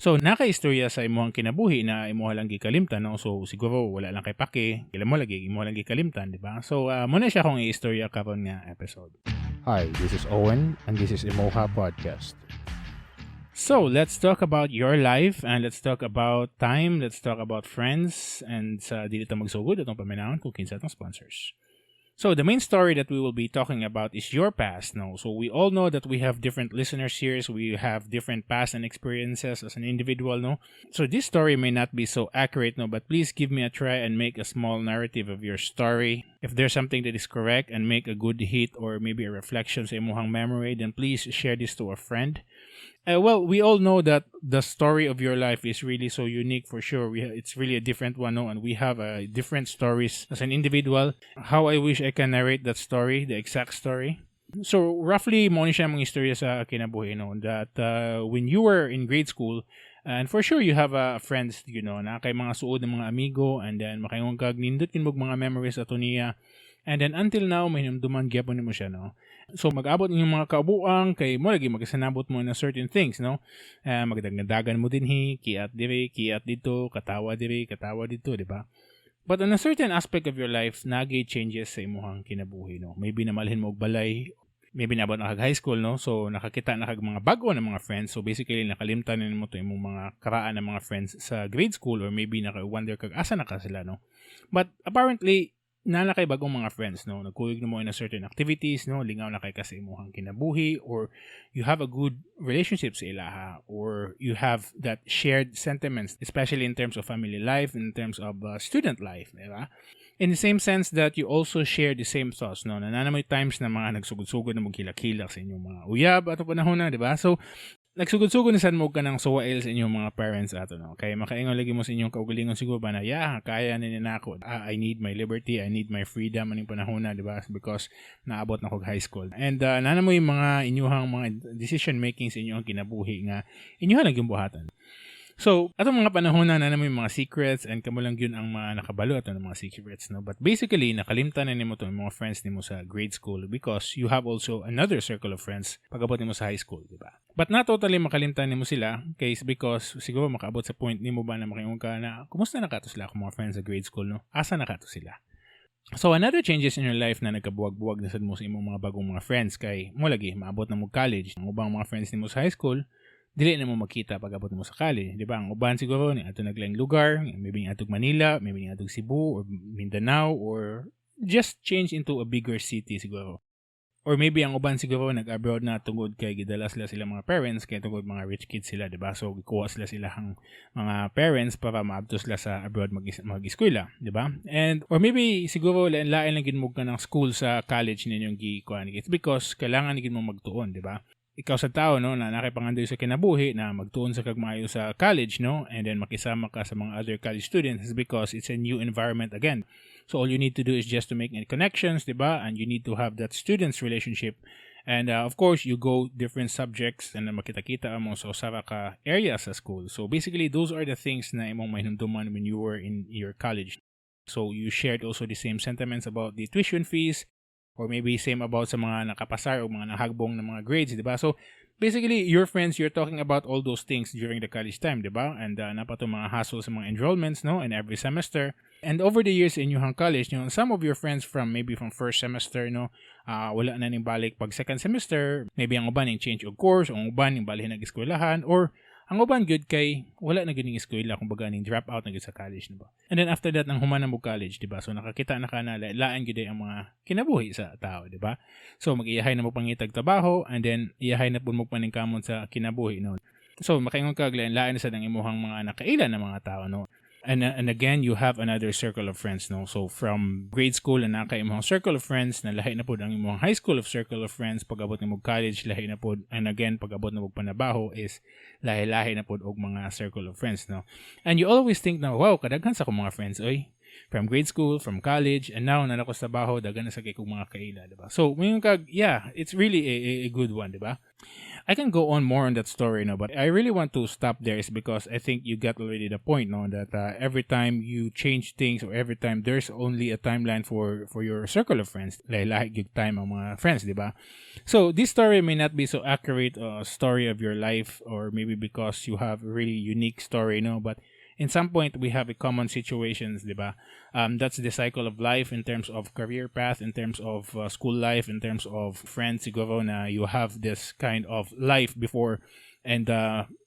So, naka-istorya sa imuhang kinabuhi na imuha lang gikalimtan, no? So, siguro wala lang kay pake, kila mo lagi, imuha lang gikalimtan, di ba? So, mao na siya akong i-istorya karon nga episode. Hi, this is Owen, and this is Imoha Podcast. So, let's talk about your life and let's talk about time, let's talk about friends, and sa dili ta magsugod, atong paminawon kung kinsa atong sponsors. So, the main story that we will be talking about is your past, no? So, we all know that we have different listeners here, so we have different past and experiences as an individual, no? So, this story may not be so accurate, no? But please give me a try and make a small narrative of your story. If there's something that is correct and make a good hit or maybe a reflection sa imuhang memory, then please share this to a friend. Well, we all know that the story of your life is really so unique for sure. It's really a different one, no? And we have different stories as an individual. How I wish I can narrate that story, the exact story. So, roughly, mao ni siya mga istorya sa kinabuhi, no? That when you were in grade school, and for sure you have friends, naa kay mga suod ng mga amigo, and then makaingon kag nindot kaayo mga memories ato niya. And then until now, mahinumduman gyapon nimo siya, no? So mag-abot inyong mga kaubuang kay mo lagi magasanabot mo na certain things, no? Magdagdagan mo dinhi, kiat diri, kiat dito, katawa diri, katawa dito, di ba? But on a certain aspect of your life, nagay changes sa imuhang kinabuhi, no? Maybe namalhin mo og balay, maybe naabot na kag high school, no? So nakakita na kag mga bago na mga friends. So basically nakalimtan na nimo to imong mga karaan ng mga friends sa grade school or maybe naka-wonder kag asa na ka sila, no? But apparently naa na kay bagong mga friends, no? Nagkuyog na mo in a certain activities, no? Lingaw na kay kasi imuhang kinabuhi or you have a good relationship sa ilaha or you have that shared sentiments, especially in terms of family life, in terms of student life, di ba? In the same sense that you also share the same thoughts, no? Naa na moy times na mga nagsugod-sugod na maghilak-hilak sa inyong mga uyab ato panahon na, di ba? So, nagsugod-sugod na sad mo kanang suwail sa inyong mga parents ato, no? Kay makaingon lagi mo sa inyong kaugalingon siguro ba na, yeah, kaya ni nako. Ah, I need my liberty, I need my freedom aning panahon na, di ba? Because naabot na kog high school. And naa na moy mga inyuhang mga decision making sa inyong kinabuhi nga inyuha lang yung buhatan. So, atong mga panahon na naa na moy mga secrets and kamo lang gyud ang mga nakabalo ato ng mga secrets, no? But basically, nakalimtan na nimo to mga friends nimo sa grade school because you have also another circle of friends pag-abot nimo sa high school, di ba? But not totally makalimtan nimo sila case because siguro makaabot sa point nimo ba na makaingon ka na, "Kumusta na kato sila akong mga friends sa grade school, no? Asa na kato sila?" So another changes in your life na nagkabuwag-buwag na sad mo sa imong mga bagong mga friends kay mo lagi maabot na mo college. Ang ubang mga friends nimo sa high school dili na mo makita pag abot mo sa college, di ba? Ang uban siguro ni adto naglaing lugar, maybe adtog Manila, maybe adtog Cebu or Mindanao or just change into a bigger city siguro. Or maybe ang uban siguro nag-abroad na tungod kay gidala sila sila mga parents kay tungod mga rich kids sila, di ba? So gikuha sila silahang mga parents para maabto sila sa abroad mag-eskwela, di ba? And or maybe siguro lain-lain lang gid mo ka ng school sa college ninyong gikuan. It's because kailangan gid mo magtuon, di ba? Ikaw sa tao, no, na nakipangandoy sa kinabuhi na magtuon sa kag maayo sa college, no, and then makisama ka sa mga other college students is because it's a new environment again. So all you need to do is just to make connections, diba? And you need to have that students relationship. And of course, you go different subjects and makita-kita mo sa usara ka area sa school. So basically, those are the things na imong mahinumduman when you were in your college. So you shared also the same sentiments about the tuition fees or maybe same about sa mga nakapasar o mga nahagbong ng mga grades, di ba? So basically, your friends, you're talking about all those things during the college time, di ba? And naa pa to mga hassle sa mga enrollments, no? And every semester. And over the years in inyong college, some of your friends from maybe from first semester, no, wala na ning balik pag second semester, maybe ang uban ning change of course, ang uban ning balhin nag-eskwelahan, or ang uban gyud kay wala na gyud ning eskwela, kumbaga ning drop out na gyud sa college, no ba? And then after that, nang human na mo college, di ba? So nakakita na ka na lain gyud ang mga kinabuhi sa tao, di ba? So mag-iyahay na mo pangitag trabaho and then iyahay na pud mo paningkamot sa kinabuhi, no? So makaingon ka lain lain sa ang imuhang mga nakaila na mga tao, no? And again, you have another circle of friends, no? So from grade school na naa kay imong circle of friends na lahi na pod ang imong high school of circle of friends. Pag abot nimo college, lahi na pod. And again, pag abot na mo panabaho is lahi-lahi na pod og mga circle of friends, no? And you always think na, "Wow, kadaghan sa akong mga friends, oy." From grade school, from college, and now naa na ko sa trabaho, daghan na sa kay kong mga kaila, di ba? So, moingon kag, yeah, it's really a good one, di ba? I can go on more on that story now, but I really want to stop there is because I think you get already the point, no, that every time you change things or every time there's only a timeline for your circle of friends, lahi-lahi gyud time ang mga friends, di ba? So this story may not be so accurate story of your life or maybe because you have a really unique story, no, but in some point we have a common situations, di ba? That's the cycle of life in terms of career path, in terms of school life, in terms of friends siguro na you have this kind of life before and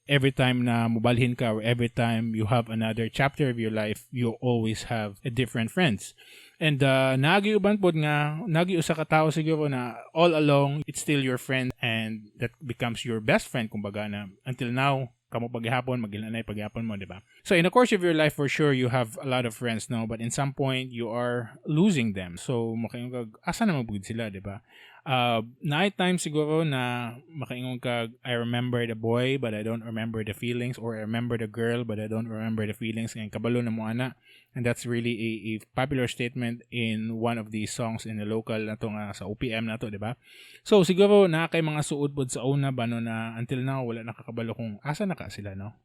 every time na mubalhin ka or every time you have another chapter of your life, you always have a different friends. And naay uban pod nga naay usa ka tawo siguro na all along it's still your friend and that becomes your best friend kumbaga na until now kamo paghapon mag-ilhanay paghapon mo, di ba? So in the course of your life, for sure you have a lot of friends now, but in some point you are losing them. So makaingon kag asa na man sila, di ba? Naay time siguro na makaingon ka, "I remember the boy but I don't remember the feelings," or "I remember the girl but I don't remember the feelings," kay kabalo na mo ana. And that's really a popular statement in one of the songs in the local nato nga sa OPM nato, di ba? So siguro naa kay mga suod pod sa una ba, no, na until now wala nakakabalo kung asa na ka sila, no?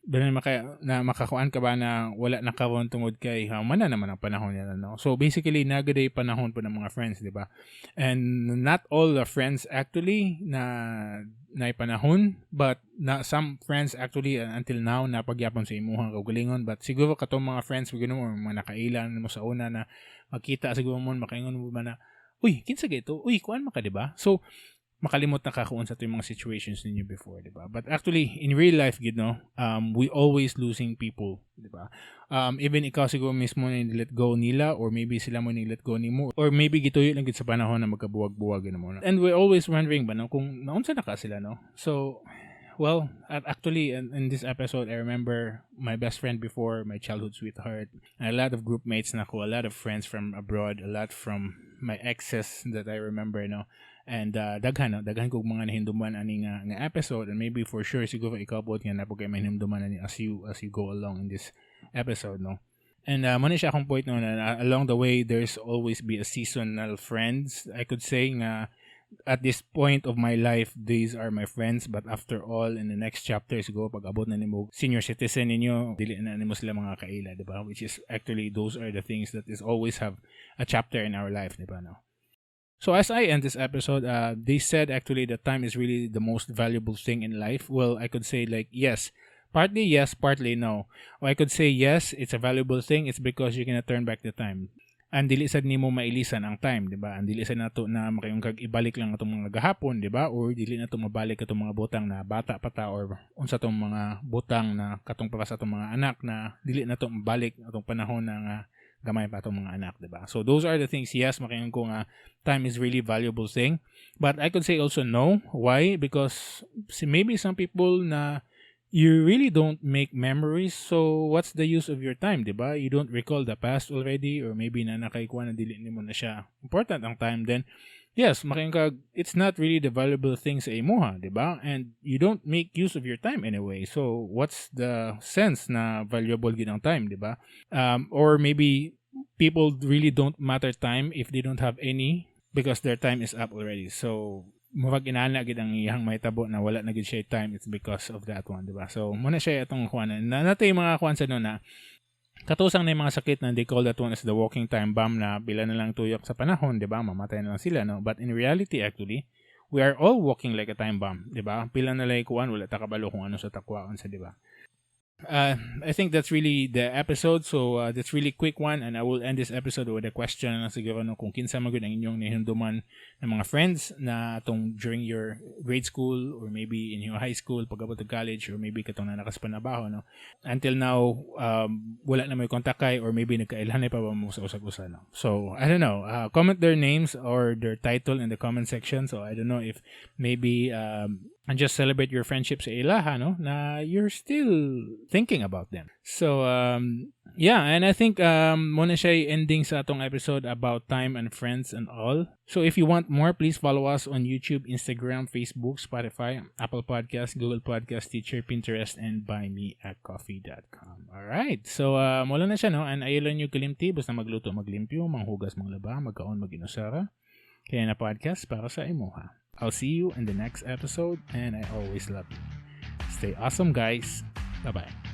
Dili maka na makakuan ka ba na wala na karon tungod kay human na naman ang panahon nila, no? So basically naa gyuy panahon pod ng mga friends, di ba? And not all the friends actually na naay panahon, but na some friends actually until now naa pa gyapon sa imuhang kaugalingon. But siguro katong mga friends mo or mga nakailan mo sa una na magkita siguro mo, makaingon mo ba na, "Uy, kinsa ito? Uy, kuan man ka, di ba?" So makalimot na ka kung sa yung mga situations ninyo before, di ba? But actually, in real life, gid no, we always losing people, di ba? Even ikaw siguro mismo ni let go nila or maybe sila mo ni let go nimo or maybe gituyo lang gid sa panahon na magkabuwag-buwag mo. And we're always wondering ba, no, kung naunsa na ka sila, no? So, well, actually, in this episode, I remember my best friend before, my childhood sweetheart, and a lot of group mates nako, a lot of friends from abroad, a lot from my exes that I remember, no? And daghan, no? Daghan kog mga nahinumduman ani nga episode and maybe for sure siguro ikaw pod nga naa pod kay mahinumduman ani as you go along in this episode, no? And mao siya akong point, no, na along the way there's always be a seasonal friends. I could say nga at this point of my life, these are my friends. But after all, in the next chapter, siguro pag abot na nimo senior citizen ninyo, dili na nimo sila mga kaila, di ba? Which is actually, those are the things that is always have a chapter in our life, di ba, no? So as I end this episode, they said actually that time is really the most valuable thing in life. Well, I could say like yes, partly no. Or I could say yes, it's a valuable thing. It's because you cannot turn back the time. And dili sad nimo mailisan ang time, di ba? And dili sad nato na makaingon kag ibalik lang atong mga gahapon, di ba? Or dili nato mabalik atong mga butang na bata pa ta or unsa tong mga butang na katong para sa atong mga anak na dili nato mabalik atong panahon na nga gamay pa atong mga anak, di ba? So those are the things. Yes, makaingon ko nga time is really valuable thing. But I could say also no. Why? Because maybe some people na you really don't make memories, so what's the use of your time, di ba? You don't recall the past already or maybe na nakaikuha na dili nimo na siya important ang time, then yes, makaingon ka it's not really the valuable thing sa imuha, di ba? And you don't make use of your time anyway, so what's the sense na valuable gid ang time, di ba? Or maybe people really don't matter time if they don't have any because their time is up already. So murag inana gid ang iyang mahitabo na wala na gid siya time, it's because of that one, di ba? So mao na siya atong kuan na natay mga kuan sa no na katusang na yung mga sakit na they call that one as the walking time bomb na pila na lang tuyok sa panahon, di ba, mamatay na lang sila, no? But in reality, actually, we are all walking like a time bomb, di ba? Pila na lang kuan, wala ta kabalo kung ano sa takwaon sa, di ba? I think that's really the episode. So that's really quick one, and I will end this episode with a question na siguro, no, kung kinsa man gud ang inyong nahinumduman ng mga friends na atong during your grade school or maybe in your high school, pag-abot og college, or maybe katong naa na ka sa panabaho, no? Until now, wala na may contact kay or maybe nagkailhan pa ba mo sa usag-usa, no? So I don't know. Comment their names or their title in the comment section. So I don't know if maybe and just celebrate your friendship sa ilaha, no, na you're still thinking about them. So Yeah, and I think mao na siya ending sa atong episode about time and friends and all. So if you want more, please follow us on YouTube, Instagram, Facebook, Spotify, Apple Podcast, Google Podcast, Stitcher, Pinterest, and buymeacoffee.com. All right. So mao na siya, no? And ayaw lang niyo kalimti, basta magluto, maglimpyo, manghugas, manglaba, magkaon, mag-inusara. Kay na podcast para sa imuha. I'll see you in the next episode, and I always love you. Stay awesome, guys. Bye-bye.